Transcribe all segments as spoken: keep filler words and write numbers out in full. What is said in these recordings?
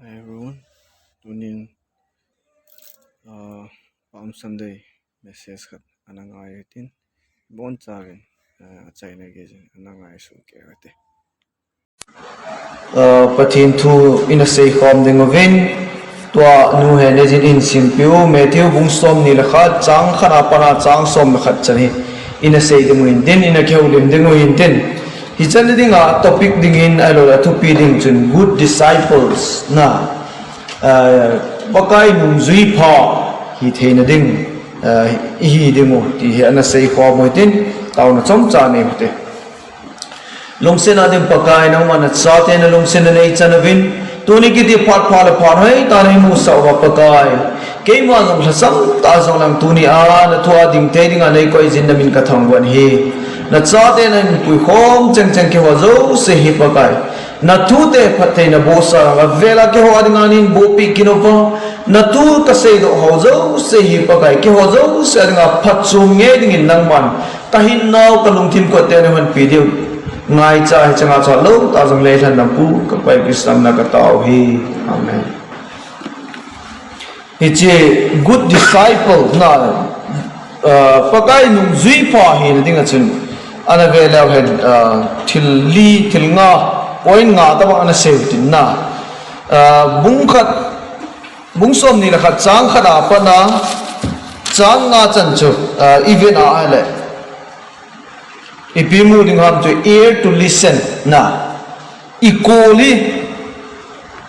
Hi everyone, tunin uh, Palm Sunday message khat ana ngai tin, bonchauvin uh, achaina geiyin ana ngai soh kei ute. Uh, Pathen thu ina seikhom ding uvin, tua nu Hene jin in simpiu, Matthew bung somni le khat, chang khat a pat a chang som le khat chan hi ina sei ding u hintin, ina kihoulim ding u hintin. Hichan dinga topic dingin, ahilouleh athupi ding chun good disciples na, uh, Pakai nungjui pha hi theina ding, uh, ihi ding u ti hi ana seikhom u hitin, taona chomcha nei u hite. Lungset a ding Pakai, nangman nachate na lungset na neichan uvin, tuni kiti phat pha le phat hoitah a neimusah uva Pakai, keima jong lhasam tah jong lang tuni a nathu a ding thei dinga neikoi jin namin kathangvah in ahi. Nachate nahin puikhom chengcheng keiho jouse hi Pakai, nathute phattheina bohsa a vela keiho a dinga nahin bohpeh kit uva, nathu kaseidoh ho jouse hi Pakai, keiho jouse a dinga phatchom ngei dingin nangman kahinnau kalungthim kote nahin pe diu ngaicha, hiche ngaicha lou tah jongle lhan lampu ka Pakai Christa mina katao u ahi. Amen. Hiche good disciple na, uh, Pakai nungjui pha hina dinga chun, ana veleu hen, uh, thil li, thil nga, point nga tabang ana sei u hitin na. Uh, bung khat, bung somni le khat, chang khat a pat a chang nga chan chu, uh, iven a ahile, ipi imu ding ham chu, ear to listen na, ikol hi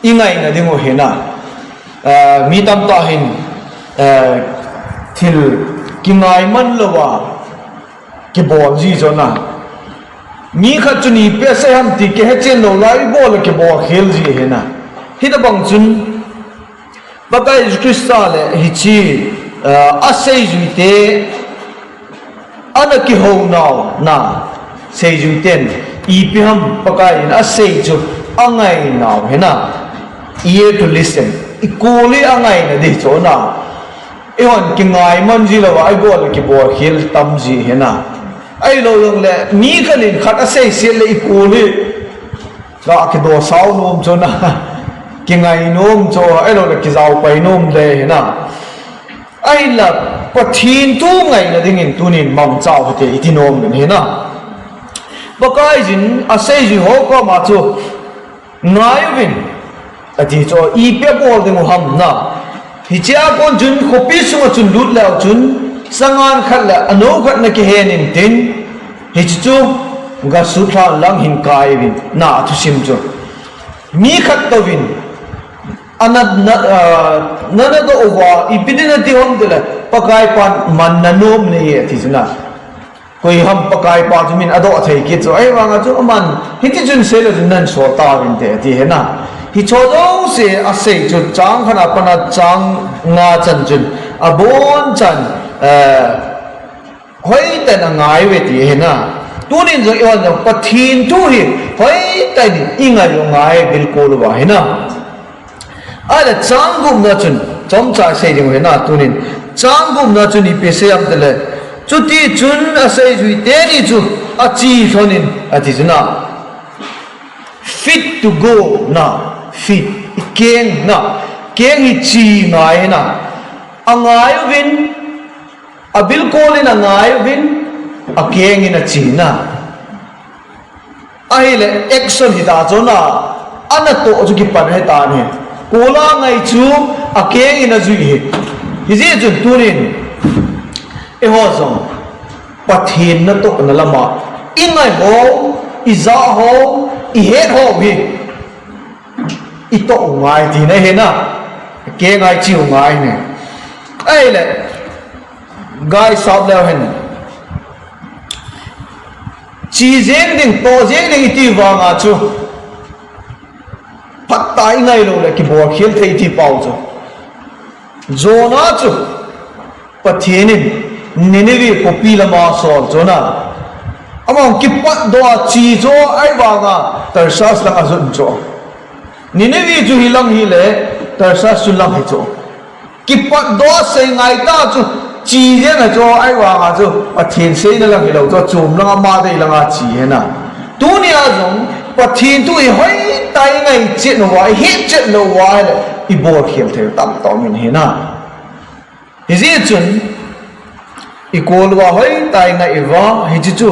ingaina ding u hina. Uh, mi tamtah hin, uh, thil kingaiman louva kibol ji chu na. Mi khat chun ipi asei ham ti kihechen lou lai, ibol le kibol khel ji hina. Hitobang chun Pakai Jesu Christa le hiche, uh, aseijuite ana kihounau na, seijuiten ipi ham Pakai in asei chu angainau hina. Ear to listen, ikol hi angaina ding chu na. Eihon kingaiman ji louva ibol le kibol khel tam ji hina. Ahilou jongle mi khat in khat aseiset le ikol hi ga kidosau nom chu na, kingai nom chu, ahiloule kijaopai nom le hina. Ahinla Pathen thu ngaina dingin tunin mangcha u hite iti nom in hina. Pakaiyin aseijui ho koma chu, ngai uvin, ati chu, ipi abol ding u ham na. Hichea kon chun khopi sunga chun lut leu chun, sangan khat le anou khat nakihen intin, hiche chu gasut lhan lang hin kai uvin na, athusim chu. Mi khat touvin, ana, na, ah, nana doh uva, ipi dinga nati ham tile, Pakaipan man nanom nahi ati chu na. Koi ham Pakaipa chu min adoh thei kit chu, ahivanga chu aman hiti chun seilou chun nan sol tauvinte ati hina. Hiche jouse asei chu chang khat a pat a chang nga chan chun, abonchan, eh, hoitah in angai uve ti hina. Tunin jong eihon jong Pathen thu hi hoitah in ingai u ngai bilkol uva hina. Ahile chang gupna chun, chomcha sei ding u hina tunin. Chang gupna chun ipi asei ham tile, chutichun aseijui teni chu ache lhonin ati chu na. Fit to go na, fit, ikeng na, keng hi che ngai na. Angai uvin, abilkol in angai uvin, akeng in ache na. Ahile action hita chu na, anatoh chu kipan ahitan ahi. Kola ngai chu akeng in ajui ahi. Hijeh chun tunin, eiho jong Pathen natohna lama ingai hou, ija hou, ihet hou hi itoh u ngai tina ahina. Keng a iche u ngai ahi. Ahile, gai sap leu hen, che jeng ding, toh jeng ding iti vanga chu, phatah a ingai loule kibolkhel thei iti pau chu. Jonah chu Pathen in Nineveh khopi lama asol chu na, ama kipatdoh a che chu, ahivanga Tarshish lang ajot chu. Nineveh chu hilang hile, Tarshish chu lang hi chu. Kipatdoh a sei ngai tah chu, che jeng ahi chu, ahivanga chu Pathen seina lang hilou chu, achom langa ama dei langa che ahina. Tunia jong Pathen thu hi hoitah Ai ngai chet lou va, i het chet lou va, le i bol khel thei tam tam in hi na. Hijeh chun, i kol uva hoitah in i va, hiche chu,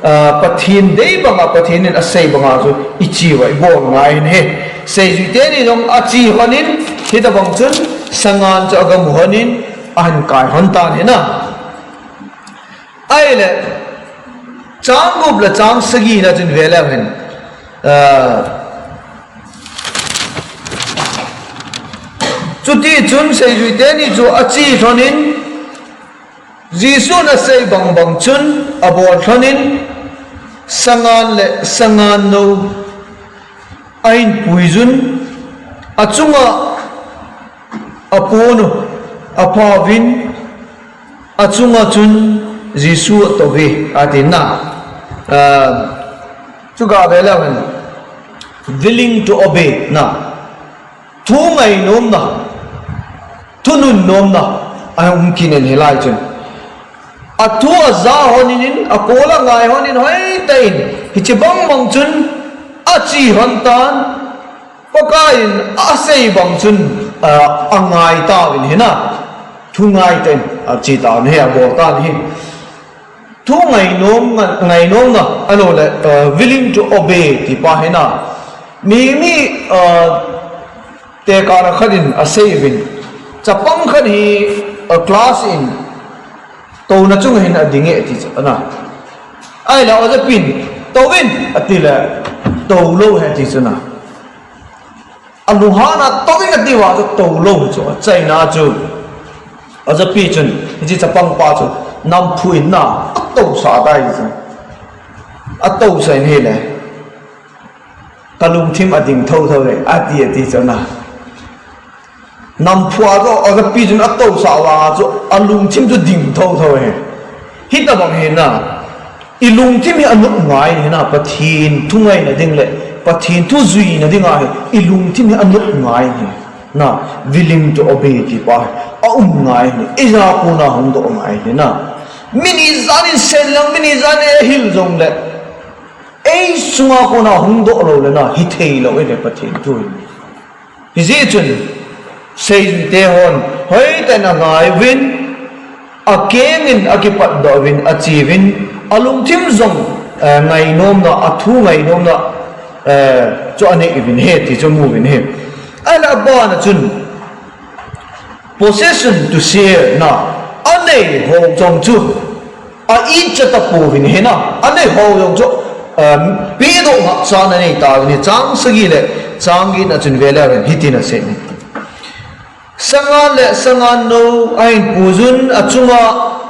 ah, Pathen dei banga, Pathen in asei banga chu i chi uva, i bol ngai in hi. Seijui teni jong achi hon in, hitabang chun, sangan chu agamu hon in, ahin kai hon tan hi na. Ahile, chang gup le chang sagi na chun ve leu hen. Ah, chuti chun seijui teni chu achi lhon in, Jesun asei bang bang chun abol lhon in, sangan le sangan nou ahin puijun, achunga apon u aphauvin, achunga chun Jesu atouve, ati na. Ah, chu ga ve leu hen. Willing to obey na. Thu ngainomna, thu nunnomna, aum kit in hilai chun. Athu aja hon in, akol angai hon in, hoitah in, hiche bang bang chun, achi hon tan, Pakai in asei bang chun, ah, angai tauvin hi na. Thu ngai tah in, achi tauvin hi, abol tan hi. Thu ngainom, ngainomna, ahilou le, ah, willing to obey ti pa hi na. Mi, mi, ah, tekahna khat in asei uvin. Chapang khat hi, ah, class in, touna chunga hin ading e ti chu, ana. Ahile, ojapin, touvin, ati le, tou lou ahi ti chu na. Alunghang a touvin ati uva chu tou lou chu, achaina chu. Ojapi chun, hiche chapang pa chu, namphu in na, atousah tai chu. Atousah in hile. Ka lungthim ading thotho e, ati, ati chu na. Namphu a chu, ojapi chun atousah vang a chu, alungthim chu ding thotho e. Hitabang hi na, i lungthim hi anop ngai hi na, Pathen thu ngaina ding le, Pathen thu juina ding ahi, i lungthim hi anop ngai hi na, willing to obey ti pa hi, aum ngai hi, eija kona hung doh ngai hi na. Min ijat in sen lang, min ijat in ahil jong le, ei sunga kona hung doh lou le na, hithei lou e le Pathen thu hi. Hijeh chun, seijui te hon, hoitah in angai uvin, akeng in akipatdoh uvin, achi uvin, alungthim jong, eh, ngainomna, athu ngainomna, eh, chu anei uvin ahi, ti chu amu uvin ahi. Ahile abana chun, possession to share na, anei ho jong chu, a-it cha tapouvin ahi na, anei ho jong chu, um, pedoh ngapchan anei tauvin ahi, chang sagi le, chang get na chun ve leu hen, hitin asei in. Sangan le sangan nou ahin puijun, achunga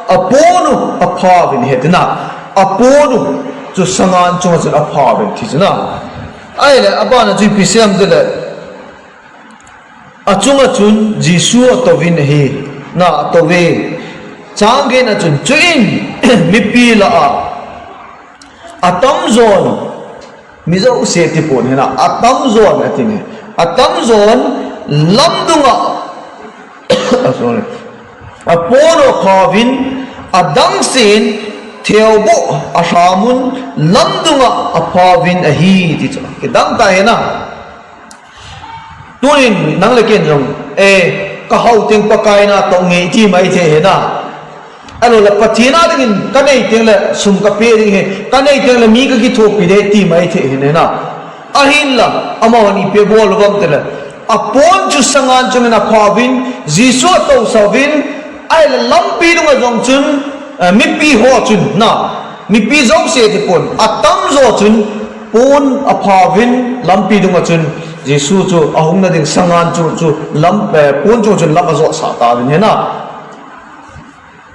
apon u aphauvin ahi tina, apon u chu sangan chunga chun aphauvin ti chu na. Ahile, abana chu ipi asei em tile, achunga chun Jesu atouvin ahi, na atouve. Chang get na chun, chuin mipi lah a, atamjon, mi jouse tipon ahi na, atamjon ati ahi. Atamjon lamdunga, ah, sorry. Apon u aphauvin, adangsen theoboh alhamun lamdunga aphauvin ahi ti chu. Kidang tah ahi na. Tunin nang le ken jong, eh, ka hao teng Pakai na toh nge ti mai thei ahi na. Ahilou le Pathen a dingin ka nei teng le sum ka pe ding ahi, ka nei teng le mi ka kithopi ding ahi ti mai thei ahi na. Ahinla, amahon ipi abol uvem tile, apon chu sangan chungin aphauvin, Jesu atousah uvin, ahile lampi dunga jong chun, eh, mipi ho chun na, mipi jouse tipon, atamjo chun, pon aphauvin, lampi dunga chun, Jesu chu ahung na ding sangan chu, chu lam, eh, pon chu chun lam ajotsah tauvin ahi na.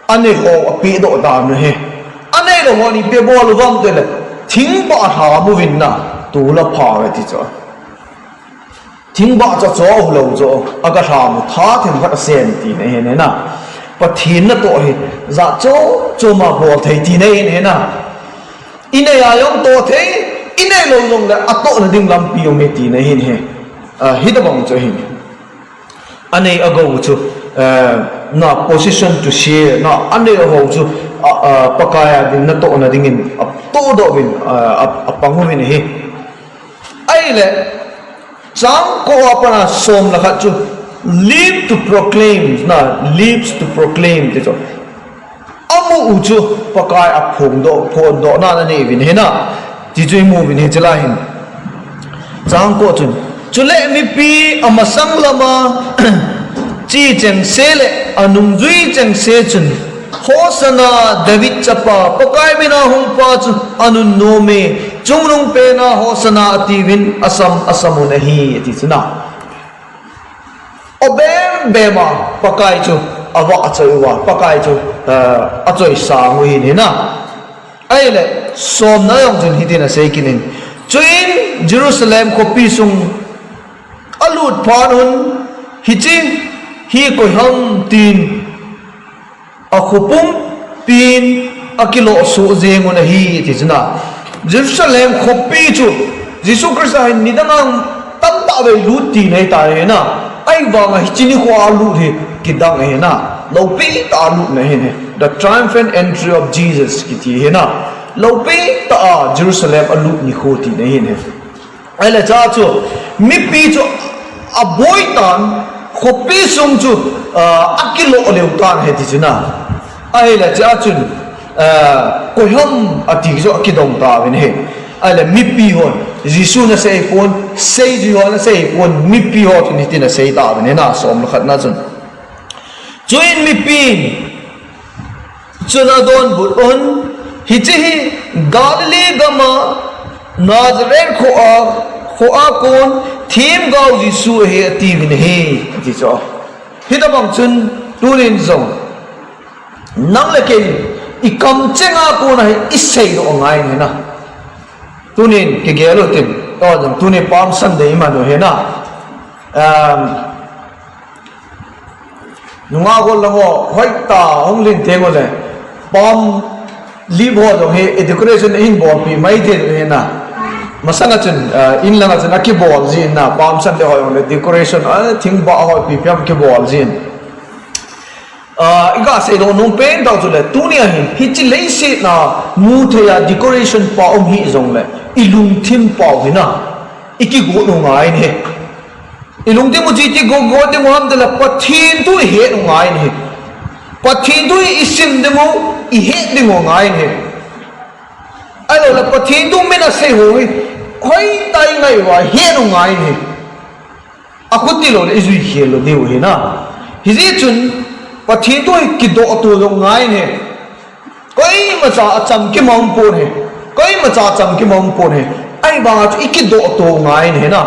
Anei ho apedoh dan ahi. Anei lou hon ipi abol uvem tile, thingbah alham uvin na, tol aphauve ti chu. Thingbah chu acho lou chu, aga lham u tha themkhat asem tina ahi na. Pathen natoh hi, jat chom chom a bol thei tina ahi na. Inei a jong toh thei, inei lou jong le atohna ding lampi um e tina ahi. Ah, hitabang chu ahi. Anei agou chu, eh, na position to share, na anei agou chu, ah, ah, Pakai a ding natohna dingin, atohdoh uvin, ah, ah, apang uvin ahi. Ahile, Chang ko a pat a som le khat chu live to proclaim, na, lives to proclaim ti chu. Amu u chu Pakai aphongdoh, phondohna anei uvin ahi na. Ti chu imu uvin ahi chulai hin. Chang ko chun. Chule mipi amasang lama chi chengse le anungjui chengse chun, Hosanna, David chapa, Pakai mina hungpa chu anunnom e, chungnungpena Hosanna atiuvin asam, asam un ahi, ati chu na. Abem bem a Pakai chu avahchoi uva, Pakai chu, eh, achoisang u ahin ahi na. Ahile, somna jong chun hitin asei kit in. Chuin Jerusalem khopi sung alut phat un, hiche hi koi ham tin, akhopum pin akiloh soh jeng un ahi, ti chu na. Jerusalem khopi chu Jesu Christa hin nidang a tamtah vei lut tina ahitai ahi na. Ahivanga hiche nikho a lut hi kidang ahi na. Loupitah a lutna ahi. The triumphant entry of Jesus kiti ahi na. Loupitah a Jerusalem alut nikho tina ahi. Ahile chea chu, mipi chu aboi tan, khopi sung chu, ah, akiloh lheh tan ahi ti chu na. Ahile chea chun, ah, koi ham ati chu akidong tauvin ahi. Ahile mipi hon, Jesu nasei pon, seijui ho nasei pon, mipi ho chun hitin asei tauvin ahi na, som le khat na chun. Chuin mipin, chun adonbut un, hiche hi Galilee gama Nazareth kho a, kho a kon themgao Jesu ahi atiuvin ahi, ati chu. Hitobang chun tunin jong, nang le kei, ikamcheng a kon a hi iseidoh angai ahi na. Tunin kigel u hitin, o jong tunin Palm Sunday iman u ahi na. Um, Nungah gol lang ho, hoitah a hung lhin teng ule. Palm leaf ho jong hi, decoration ahin bolpeh mai thei u ahi na. Masang a chun, ah, in lang a chun akibol jin na, Palm Sunday ho jong le decoration, ah, thingbah ho ipi ipi ham kibol jin. Ah, iga seidoh nom pen tah chu le, tunia hin, hiche leiset a mu thei a decoration pa um hih jong le, ilungthim pau hi na, ikigot u ngai ahi. Ilungthim u chu iti got, got ding u ham tile Pathen thu ihet u ngai ahi. Pathen thu isim ding u, ihet ding u ngai ahi. Ahilou le Pathen thu min asei ho hi, hoitah a ingai uva het u ngai ahi. Akhuti lou le ijui khel lou diu ahi na. Hijeh chun Pathen thu hi kidoh to jong ngai ahi. Koimacha achamkim aum pon ahi. Koimacha achamkim aum pon ahi. Ahivanga chu ikidoh to ngai ahi na.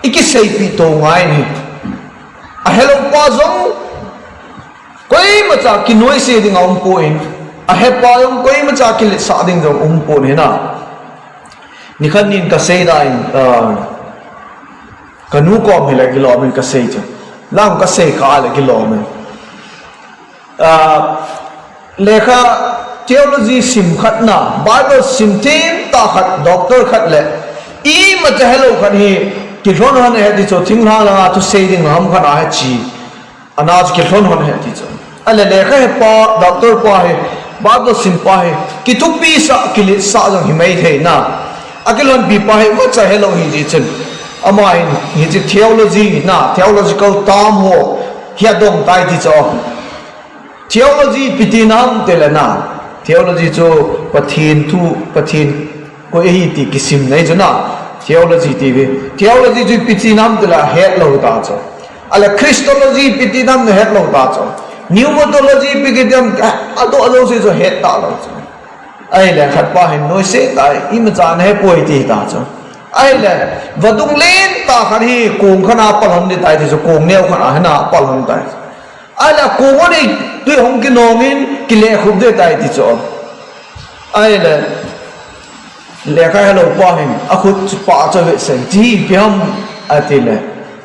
Ikiseipeh to ngai ahi. Ahelou pa jong koimacha kinoise ding aum pon. Ahepa jong koimacha kiletsah ding jong um pon ahi na. Nikhat nin kasei dan in, ah, kanu kom hile kilom in kasei chu. Lang kasei kha le kilom in. Ah, lekha theology sim khat na, Bible sim thim tah khat, doctor khat le, imacha helou khat hi, kilhon hon ahi ti chu, thinglhang langa thusei ding ham khat ahi chi. Ana chu kilhon hon ahi ti chu. Ahile lekha hepa, doctor pa hi, Bible sim pa hi, kithupisah, kiletsah jong hi mai thei na. Akilhonpi pa hi, imacha helou ahi ti chun. Ama hin, hiche theology na, theological term ho, hi adong tai ti chu. Theology ipi ti nam tile na. Theology chu Pathen thu, Pathen koi ahi ti kisim na ahi chu na. Theology ti ve. Theology chu ipi ti nam tile ahet lou ta chu. Ahile Christology ipi ti nam ahet lou ta chu. Pneumatology ipi ti nam, ah, adoh jouse chu het talou chu. Ahile khat pa hin noise tai, imacha nahe poi ati ta chu. Ahile, vadung lentah khat hi kong khat a pal hon ding tai ti chu, kong neo khat a hin a pal hon tai. Ahile, kong hon hi tui hung kinong in, kile khup ding tai ti chu. Ahile, lekha helou pa hin, akhut chu pah chu avetsah in, hiche hi ipi ham atile,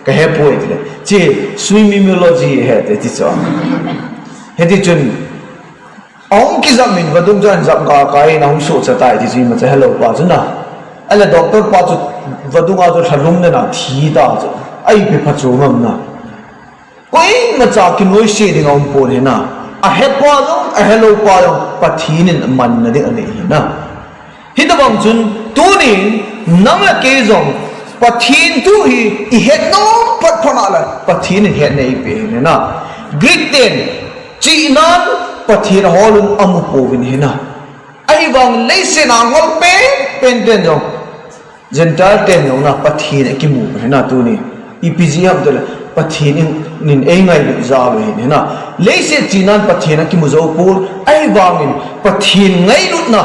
kahe poi atile. Hiche, swimmingology ahi ati chu. Hiti chun, ahung kijap in vadung chu ahin jap kaka in ahung sohcha tai ti chu imacha helou pa chu na. Ahile doctor pa chu vadung a chu lhalum na na thi ta chu. Ipi phachu ngam na. Koimacha kinoise ding aum pon ahi na. Ahepa jong, ahelou pa jong, Pathen in amanna ding anei ahi na. Hitobang chun, tunin, nang le kei jong, Pathen thu hi i het nom phat phat a le Pathen in hetna eipe ahi na. Greek ten chihnan Pathen ahol un amu pouvin ahi na. Ahivangin leiset a ngol pen pen ten jong, Gentile ten jong na Pathen akimu ahi na tuni. Ipi jeh ham itile Pathen in, in eingailut jal u ahi na. Leiset chihnan Pathen akimu jou pon, ahivangin Pathen ngailutna,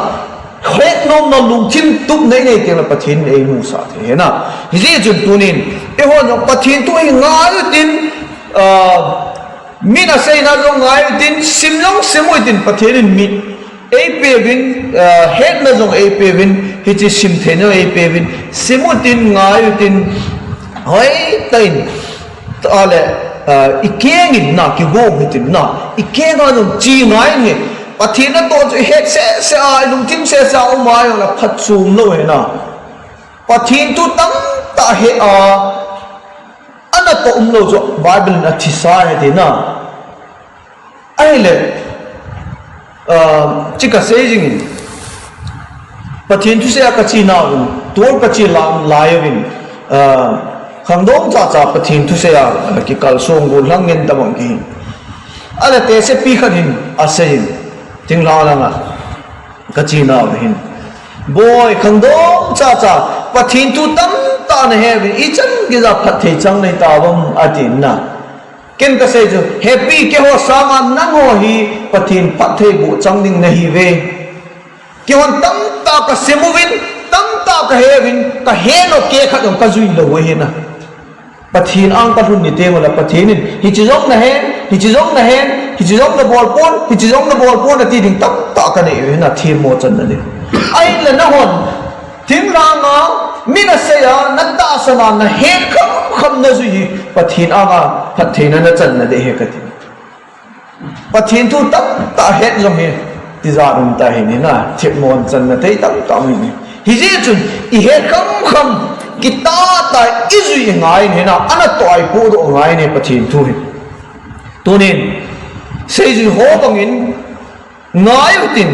hetnomna lungthim tupna inei teng le Pathen in eimusah thei ahi na. Hijeh chun tunin, eihon jong Pathen thu hi ngai utin, ah, min aseina jong ngai utin, sim jong sim utin, Pathen in mit eipeuvin, ah, hetna jong eipeuvin, hiche sim theina jong eipeuvin, sim utin, ngai utin, hoitah in, ale, ah, i keng in na, kigong hitin na, i keng a jong che ngai in ahi. Pathen natoh chu i het seh seh a, i lungthim seh seh a um a jong le phatchom lou ahi na. Pathen thu tamtah he a, anatoh umlou chu Bible in athisa ahi ati na. Ahile, ah, chu kasei jingin, Pathen thusei a kache nauvin, tol kache lai, lai uvin, ah, khangdong chacha Pathen thusei a, ah, kikalsong gollhang ngen tabang kihi. Ale tesepi khat hin aseiyin, thinglhang langa kache nauva hin, Boi, khangdong chacha, Pathen thu tamtah nahe uvin, ichan geiya phatthei chang nahi tauvem, atin na. Ken kasei chu, hepi, keiho sanga nangho hi Pathen phattheiboh chang ding nahiuve. Keihon tamtah kasim uvin, tamtah kahe uvin, kahe lou kei khat jong kajui lou u ahi na. Pathen ang kalhun ni teng ule Pathen in, hiche jong nahen, hiche jong nahen, hiche jong nabol pon, hiche jong nabol pon, ati ding tamtah kanei u ahi na, themmo channa ding. Ahinla nahon, thinglhanga, min asei a, natahsan a, nahet khamkham najui hi, Pathen anga phattheina nachanna ding ahi kati. Pathen thu tamtah het jong hi, tijat um tahi na, themmo channa thei tamtah um ahi. Hijeh chun, ihet khamkham, kitah tah, ijui ngai ahi na, anatoh a ipohdoh ngai ahi Pathen thu hi. Tunin, seijui ho bangin, ngai utin,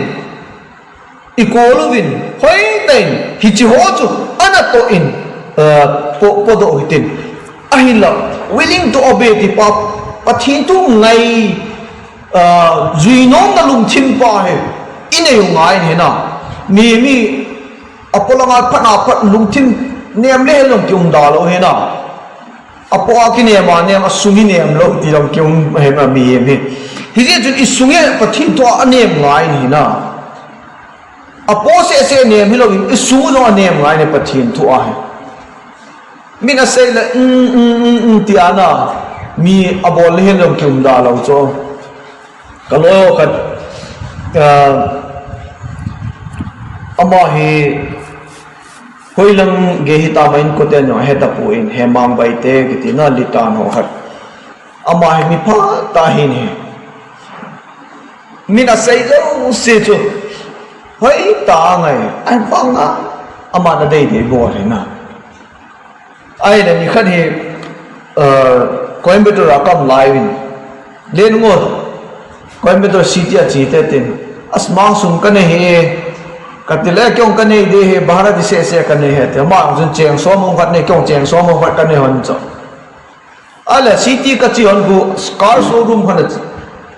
ikol uvin, hoitah in, hiche ho chu, anatoh in, ah, po, podoh hitin. Ahinla, willing to obey tipa, Pathen thu ngai, ah, jui nomna lungthim pa hi, inei u ngai ahi na. Mi, mi, apolanga phat a phat lungthim nem le helou kium da lou ahi na. Apo a kinem a nem, asunga nem lou ti jong kium ahi na mihem hi. Hijeh chun isunga Pathen thu a nem ngai ahi na. Apo seh seh nem hilouvin, isung jong anem ngai ahi Pathen thu ahi. Min asei le, um, um, um, um, ti a na, mi abol le hin jong kium da lou chu. Kaloi khat, ah, ama hi, hoilang gei hitam a inkoten jong ahe tapon, Hemang Baite kiti na, Litan ho khat. Ama hi mipha tah ahi. Min asei jouse chu hoitah angai, ahivanga aman adei dei bol ahi na. Ahile nikhat hi, uh, Coimbatore a kaum lai uvin, Lenungol, Coimbatore city a che te tin, asmang sum kanei ahi, kati le, kei jong kanei ding ahi, bhara di seh seh kanei ahi, ati. Ama jong cheng som hon khat nei, kei jong cheng som hon khat kanei hon chu. Ahile, city kache hon khu, car showroom khat a,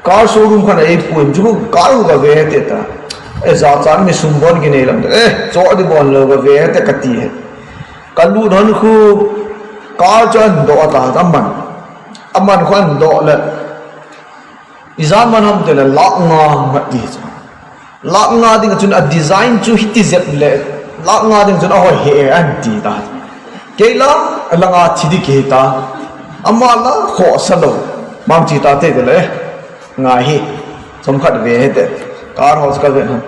car showroom khat a eipuiyin, chu khu car khu kave te ta. Eh, jachat mi sum bon kinei lam te. Eh, choh di bon lou kave te kati ahi. Kalut hon khu, car chu ahin doh ta, aman. Aman khu ahin doh le. Ijat man ham tile lakh nga ahi ti chu. Lakh nga ding chun a design chu hiti jep le, lakh nga ding chun ahoi e, ahin ti ta. Kei la, langa thi ding kihi ta. Ama la, khohsa lou. Mang chi ta te tile, ngai hi. Chomkhat ve hite. Car ho chu kave hon.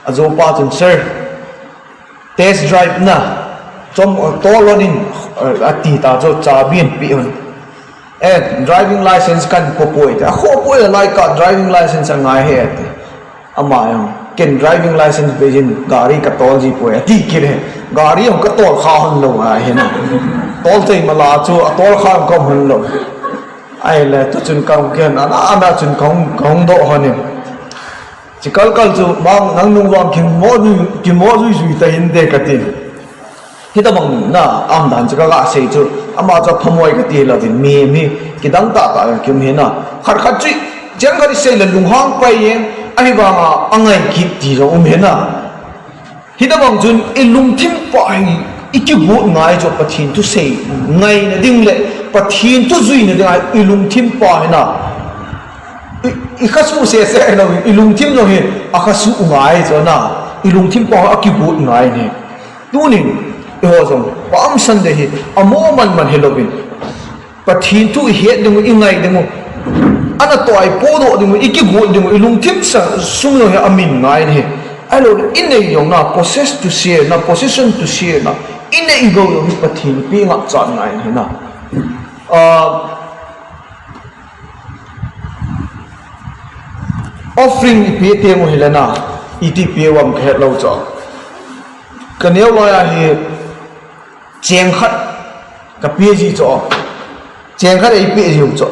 Ajopa chun, Sir, test drive na, chom, tol hon in, eh, ati ta chu, chabi ahin pe hon. Eh, driving license kahin po poi, ati. Akhoh poi, lai ka driving license angai e, ati. Ama jong, ken driving license beiyin gari katol ji poi, ati kit e. Gari jong katol kha hon lou ahi na. Tol thei mala chu, atol kha jong kaum hon lou. Ahile, tu chun kaum kit in, ana, ana chun kaum, kaum doh hon in. Chi kalkal chu, mang, nang nung vang kimo jui, kimo jui jui ta hinte kati. Hitobang na, aumdan chu kaga sei chu, ama chu aphamoi kati lou ding, mi, mi, kidang tahtah a kium hi na. Khat khat chu, cheng khat isei le lunghang pai jeng, ahivanga angai kit ti jong um hi na. Hitobang chun ilungthim pa hi, ikigot ngai chu Pathen thusei ngaina ding le Pathen thu juina dinga ilungthim pa hi na. I, ikhasuh sese lou, ilungthim jong hi akhasuh ngai chu na. Ilungthim pa hi akigot ngai ni. Tunin, eiho jong, Palm Sunday hi, amo manman hilouvin. Pathen thu ihet dingu, ingai dingu. Ana toh a ipodoh dingu, ikigot dingu, ilungthim sa, sung jong hi amin ngai ni. Ahilouleh, inei jong na, possess to share na, possession to share na. Inei gou jong hi Pathen pengah chan ngai ni na. Ah, offering ipe teng u hile na, iti pe uvam kahet lou chu. Kaneo laiya hi cheng khat kape ji chu. Cheng khat eipe jiu chu.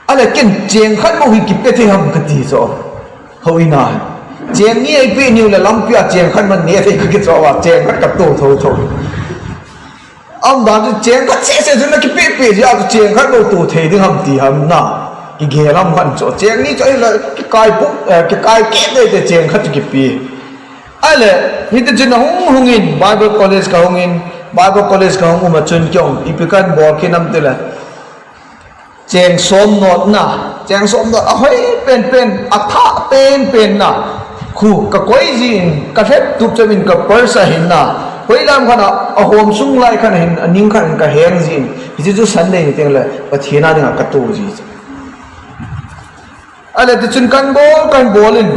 Ahile ken cheng khat bou hi kipe thei ham kati chu. Houin a. Cheng ni eipe niu le lampia cheng khat man ne thei kaki chu a, cheng khat kato thotho. Aumdan chu cheng khat sese chu nakipehpeh jeh a chu cheng khat bou to thei ding ham ti ham na. Kigel ham khat chu. Cheng ni chu ahile kikai pup, eh, kikai keh teitei cheng khat chu kipe. Ahile, hiti chun ahung hungin, Bible College kahungin, Bible College kahung uma chun keiin, ipi kahin bol kit nam tile. Cheng som not na, cheng som not ahoi penpen, athah penpen na. Khu, kakoi jin, kalhep tup chavin ka purse ahin na. Hoilam khat a, ahom sung lai khat ahin, aning khat in kaheng jin. Hiche chu Sunday ni tengle, Pathen a dinga kato ji chu. Ahile, tichun kahin bol, kahin bol in.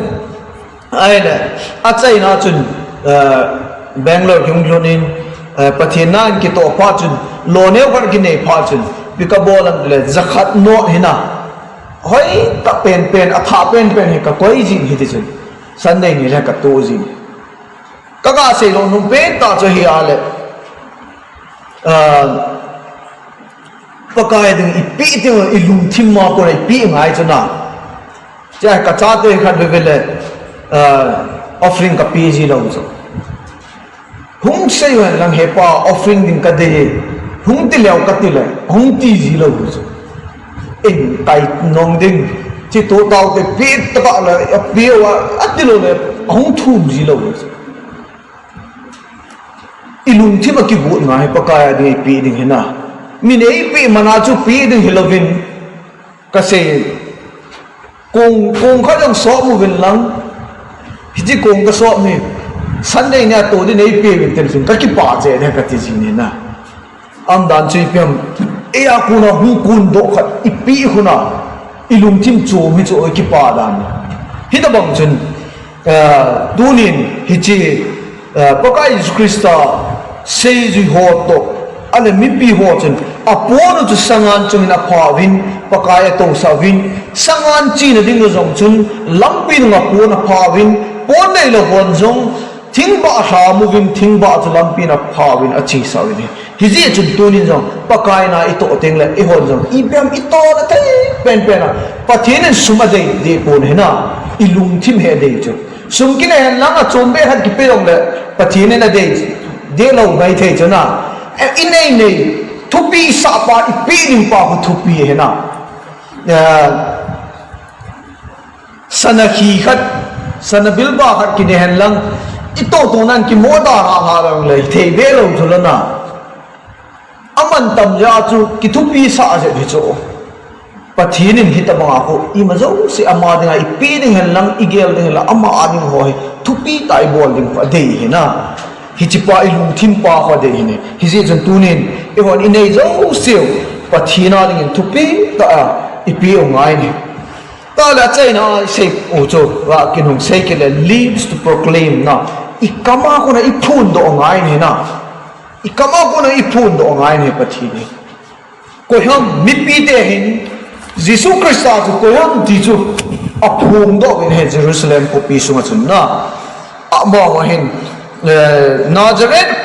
Ahile, achaina chun, eh, Bangalore kahung lhun in, eh, Pathen na in kitoh phat chun, loneo khat kinei phat chun, ipi kabol ham tile, jakhat not hi na. Hoitah penpen, athah penpen hi kakoi jin hiti chun. Sunday ni le kato jin. Kaga sei lou nom pen tah chu hi ahile, ah, Pakai a ding ipe teng u, ilungthim a kon a ipe ngai chu na. Chua kachate khat veve le, ah, offering kape ji lou chu. Hung sei uhen lang, He pa, offering ding kadei e. Hung ti leu kati le, hung ti ji lou chu. Ei, tai nong ding. Chi to tao te pe tah le, ape uva, ati lou le, hung thum ji lou chu. Ilungthim a kigot ngai hi Pakai a ding ipe ding hi na. Min eipeh man a chu pe ding hilouvin kasei. Kong, kong khat jong sop uvin lang. Hiche kong kasop hi Sunday nia to din eipe uvin tin chun kakipah cheh ding kati jin hi na. Aumdan chu ipi ham, eia kona hung kondoh khat ipe khun a, ilungthim chom hi chu kipa dan. Hitobang chun, eh, tunin hiche, eh, Pakai Jesu Christa seijui ho toh, ahile mipi ho chun, apon u chu sangan chungin apha uvin, Pakai atousah uvin, sangan chena ding u jong chun, lampi nunga pon apha uvin, pon neilou hon jong, thingbah lham uvin, thingbah chu lampi na pha uvin achesah uvin ahi. Hijeh chun tunin jong Pakai na itoh tengle, eihon jong ipi ham itohna thei penpen a, Pathen in sum adei deh pon ahi na, ilungthim hi adei chu. Sum kinei hen lang, achom beh khat kipe jongle Pathen in adei deh lou maithei chu na. E, inei nei, thupi isah pa, ipe ding pa khu thupi ahi na. Eh, Sana khi khat, sana bilba khat kinei hen lang, itoh toh nan kimoh da ha ha lang le, thei be lou chu lou na. Amantam jeh a chu kithupisah jep hi chu. Pathen in hitobang a khu, ima jouse ama dinga ipe ding hen lang, igel ding hen lang, ama a ding ho hi, thupi tah a ibol ding khu adei ahi na. Hiche pa ilungthim pa khu adei ahi ne. Hijeh chun tunin, eihon inei jouseu, Pathen a dingin thupi tah a, ipe u ngai ne. Tale achaina a isei u chu, va kin hung sei kit le, lives to proclaim na. Ikam a kona iphondoh ngai ahi na. Ikam a kona iphondoh ngai ahi Pathen hi. Koiham mipi te hin, Jesu Christa chu koiham ti chu aphondoh uvin ahi Jerusalem khopi sunga chun na. Amaho hin, eh, Nazareth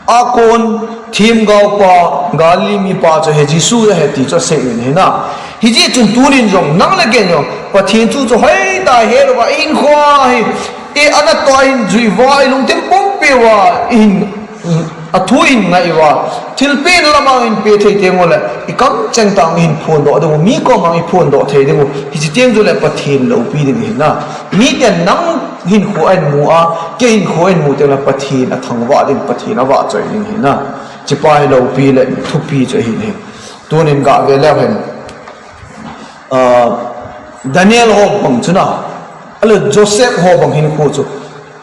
a kon themgaopa, Galilee mipa chu hi Jesu ahi ti chu asei uvin ahi na. Hijeh chun tunin jong, nang le kei jong, Pathen thu chu hoitah a helouva, ihinkho hi, i anatoh a hin jui uva, ilungthim pumpi uva, ihin Athu in ngai uva, thilpeh lama in pe thei teng uleh, i kamcheng tah in phondoh ding u, mi koma in phondoh thei ding u, hiche teng chule Pathen loupi ding ahi na. Miten nang hinkho ahin mu a, kei hinkho ahin mu teng le Pathen athangvah ding, Pathen avahchoi ding ahi na. Hichepa hi loupi le thupi chu ahi. Tunin gah ve leu hen. Ah, Daniel ho bang chu na, ahilou Joseph ho bang hinkho chu,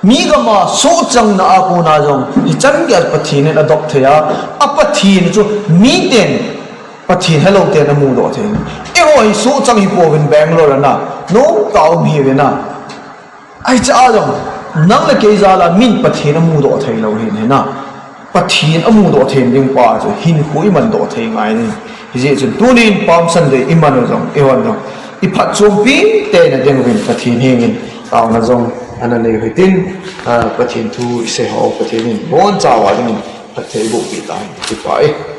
mi gam a sohchangna a kona jong, hichan geiya Pathen in adoh thei a, a Pathen chu miten, Pathen helou ten amudoh thei. Eiho hi sohchang hi pouvin Bangalore a na, nomtah a um ihiuvin na. Ahi cha a jong, nang le kei jal a min Pathen amudoh thei lou hin, hin na. Pathen amudoh thei ding pa chu hinkho imandoh thei ngai in. Hijeh chun tunin Palm Sunday iman u jong, eihon jong, iphatchompi tei na ding uvin Pathen hengin taona jong ana nei u hitin, ah, Pathen thu isei ho Pathen in boncha uva dingin phatthei eiboh peh tahen, kipah e.